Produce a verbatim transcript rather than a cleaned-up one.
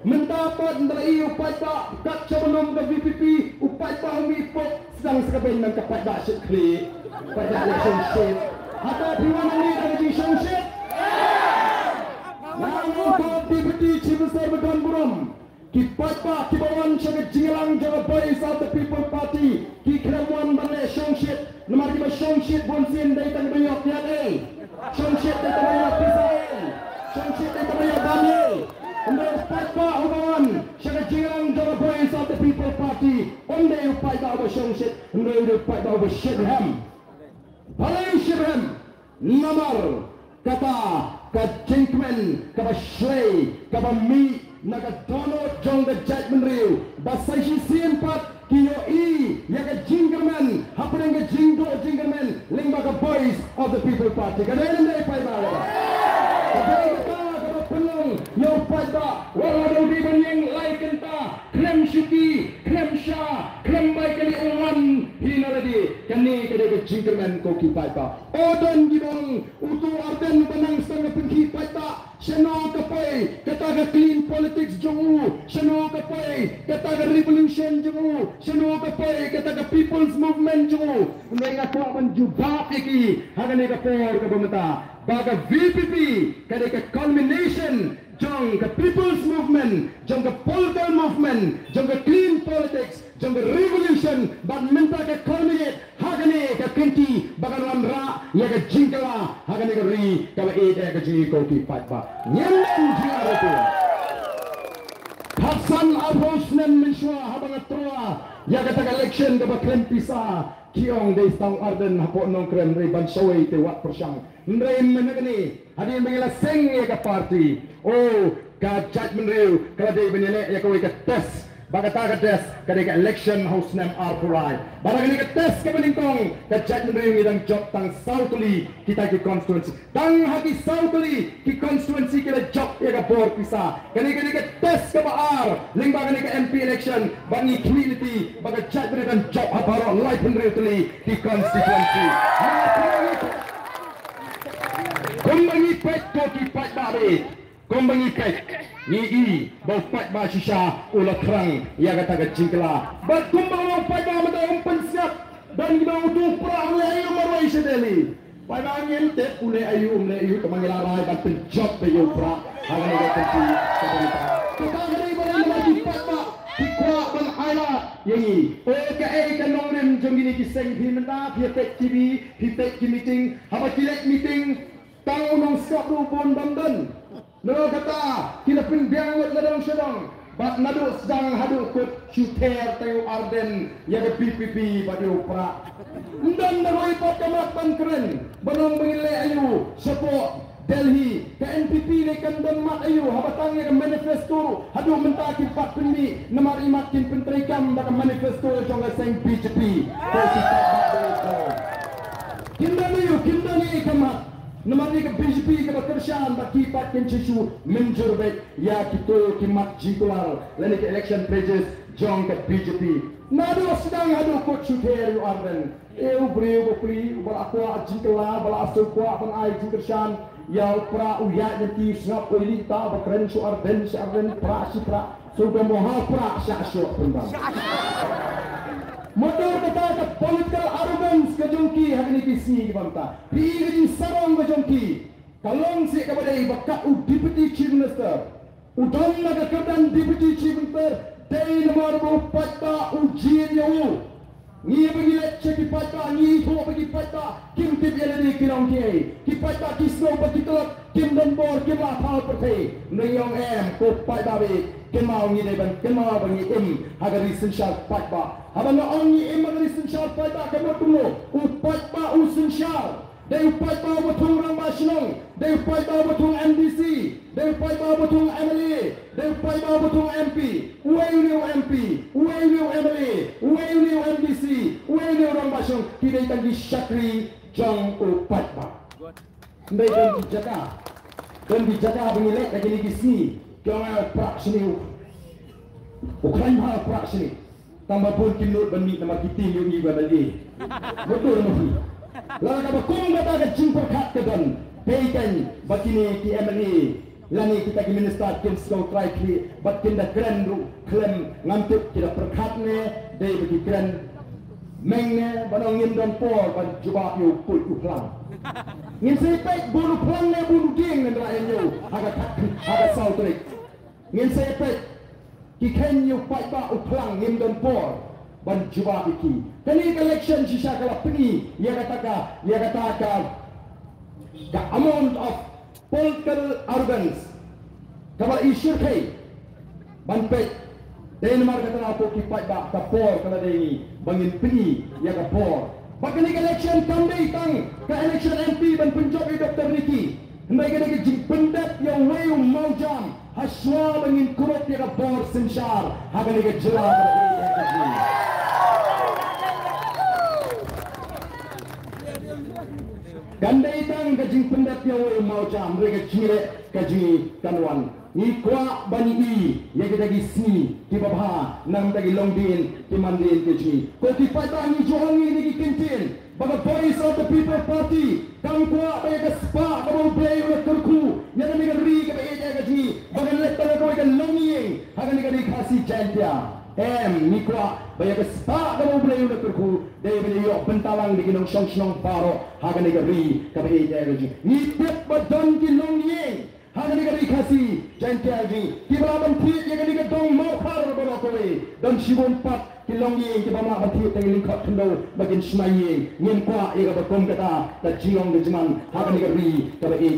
Mynta pat ynda la ïohi u paidbah kat shaba lum ka V P P, u paidbah u mih pok sdang sa ka beiñ, man ka paidbah shit khlieh, paidbah leh shongshit. Hata phi wan hangne da ka jingshongshit? Nga ong ko Deputy Chief Minister ba don burom, ki paidbah kiba wan sha ka jingïalang jong ka Voice of the People Party ki khlem wan ban leh shongshit. Namar kiba shongshit bunsien dei tang ba ïoh pisa ei. Shongshit dei tang ba ïoh pisa ei. Shongshit dei tang ba ïoh dam ei. Hynrei u paidbah uba wan sha ka jingïalang jong ka Voice of the People Party um dei u paidbah uba shongshit, hynrei u dei u paidbah uba shitrhem. Balei u shitrhem? Namar kata ka jingkmen kaba shlei kaba mih na ka dohnud jong ka jaitbynriew ba sa shisien pat ki ïohi ïa ka jingkyrmen hapdeng ka jingduh jingkyrmen lyngba ka Voice of the People Party. Ka dei ne em paidbah? Ka dei kata kaba pynlong ïa u paidbah, wat la dei ban ïeng lai kynta, khlem shuki, khlem sha, khlem bai kane u wan hi na lade. Kane ka dei ka jingkyrmen ko ki paidbah. O don ki bang uto u Ardent uba nang sdang ka pynkhih paidbah, shano ka poi kata ka clean politics jong u, shano ka poi kata ka revolution jong u, shano ka poi kata ka people's movement jong u. Hynrei nga kwah ban jubab ïa ki ha kane ka por kaba mynta ba ka V P P ka dei ka culmination jong ka people's movement, jong ka political movement, jong ka clean politics, jong ka revolution, bad mynta ka culminate ha kane ka kynti ba kan wanrah ïa ka jingkylla ha kane ka ri kaba ïeit ïa ka jingïeit ko ki paidbah. Ngim don jingïarap. Khatsan arphew snem mynshuwa haba nga troh ïa kata ka election kaba khlem pisa, ki ong dei tang Ardent hapoh Nongkrem, hynrei ban shawei te wat pyrshang. Hynrei mynta kane hadien ba ngi la seng ïa ka party, o, ka jaitbynriew ka la dei ban ïaleh ïa kawei ka test. Ba kata ka test ka dei ka election ha u snem arphew lai. Ba da kane ka test kaba nyngkong ka jaitbynriew ngi dang jop tang saw tylli kita ki constituency. Tang ha ki saw tylli ki constituency ki la jop ïa ka bor pisa. Kane ka dei ka test kaba ar lyngba kane ka M P election, ba ngi khmih lynti ba ka jaitbynriew kan jop ha baroh laiphew hynriew tylli ki constituency. Kumba ngi peit ko ki paidbah, kumba ngi peit, ngi i ba u paidbah shisha u la thrang ïa kata ka jingkylla. Bad kumba u paidbah mynta um pynsngap, don kiba ong uto u Prah u leh aïu marwei sha Delhi. Paidbah ngim tip u leh aïu um leh aïu, tangba ngi la rai ban pynjop beit ïa u Prah ha kane ka kynti. Kata ka dei ba dei namar ki paidbah ki kwah ban ailad ïa ngi. O kaei ka nongrim jong kine ki seng? Phi mynta phi peit T V, phi peit ki meeting, haba ki leit meeting tang u nongskop ruh bun bym don. Nalor kata ki la pynbiang lut la dong sha dong. Bad naduh sdang haduh kut shu ther tang ïa u Ardent, ïa ka V P P bad ïa u Prah. Ym don marwei pat ka mat ban kren ban ong ba ngin leh aïu shapoh Delhi. Ka N P P ne kan don mat aïu haba tang ïa ka manifesto ruh haduh mynta kim pat pynmih, namar imat kin pyntreikam da ka manifesto jong ka seng B J P. Ko ki pat ba dei ko kim don aïu, kim don aïu ka mat. Namar ïa ka B J P kaba kyrshan ba ki pat kin shu mynjur beit ïa kito ki mat jingkular lane ki election pledges jong ka B J P. Naduh sdang haduh kut shu ther ïa u Ardent. E u briew bapli uba la kwah jingkylla, ba la shu kwah ban ai jingkyrshan ïa u Prah, u ïaid lynti sngap, u ïa lynti ba kren shu Ardent, shu Ardent, Prah shi Prah. Shu dang mo ha Prah sha shu pynban. Motor kata ka political arrogance ka jong ki ha kine ki sngi ki bynta. Phi ka jingsarong ka jong ki ka long seh kaba dei ba kat u Deputy Chief Minister u don na ka kyrdan Deputy Chief Minister dei namar ba u paidbah u jied ïa u. Ngi ba ngi leit sha ki paidbah ngi ithuh ba ki paidbah kim tip ïa lade ki long kiei. Ki paidbah ki sngew ba ki tlot, kim don bor, kim lah phah pyrthei. Ngi ong em, ko paidbah, ba kynmaw ngi dei ban kynmaw ba ngi im ha ka ri synshar paidbah. Haba nga ong ngi im ha ka ri synshar paidbah ka mut kumno? U paidbah u synshar. Dei u paidbah uba thung rangbah shnong, dei u paidbah uba thung M D C, dei u paidbah uba thung M L A, dei u paidbah uba thung M P. Uei une u M P, uei une u M L A, uei une u M D C, uei une u rangbah shnong? Ki dei tang ki shakri jong u paidbah. Hynrei don ki jaka, don ki jaka ba ngi leit ha kine ki sngi, ki ong ai u Prah shane, u khlaiñ bha u Prah shane. Tangba bun kim nud ban mih namar ki tieng ïa u M L A. Mutdur ma phi. Lada kaba kum kata ka jingpyrkhat ka don, peit kan ba kine ki M L A Lane kita ki minister kin sngew trai khlieh bad kin da kren ruh khlem ngam tip ki da pyrkhat ne dei ba ki kren meng ne ba nong ngim don por ban jubab ïa u puit u phlang. Ngin sa ïa peit bun u phlang ne bun u dieng ne ra ïa ñiew ha ka khat ha ka saw tarik. Ngin sa ïa peit ki khein ïa u paidbah u phlang ngim don por ban jubab ïa ki. Kane ka election shisha ka la pyni ïa kata ka ïa kata ka ka amount of political arrogance kaba i shyrkhei ban peit. Dei namar kata na pok ki paidbah ka por ka la dei ngi ba ngin pyni ïa ka por. Ba kane ka election kam dei tang ka election M P ban pynjop ïa Doctor Ricky. Hynrei kane ka jingpyndep ïa uwei u mawjam ha shuwa ba ngin kurup ïa ka bor synshar ha kane ka jylla. Kan dei tang ka jingpyndep ïa uwei u mawjam, hynrei ka jingleh ka jong ngi kan wan. Ngi kwah ban ïohi ïa kita ki sngi kiba bha, na ka bynta ki longdien ki mandien ki jong ngi. Ko ki paidbah, ngi ju ong ïa kine ki kyntien ba ka Voice of the People Party kam kwah ba ïa ka spah kaba U Blei u la kyrkhu ïa kane ka ri kaba ïeit ïa ka jong ngi ba kan leit tang ïa kawei ka longïing ha kane ka ri Khasi Jaintia. Em, ngi kwah ba ïa ka spah kaba U Blei u la kyrkhu dei ban ïoh bynta lang da ki nongshong shnong baroh ha kane ka ri kaba ïeit ïa ka jong ngi. Ngi tip ba don ki longïing ha kane ka ri Khasi Jaintia jong ngi kiba lah ban thied ïa kane ka dong Mawkhar baroh kawei. Don shibun pat ki longïing kiba lah ban thied tang ïa lyngkhot khyndew ba kin shna ïing. Ngim kwah ïa kaba kum kata ka jinglong ka jingman ha kane ka ri kaba ïeit.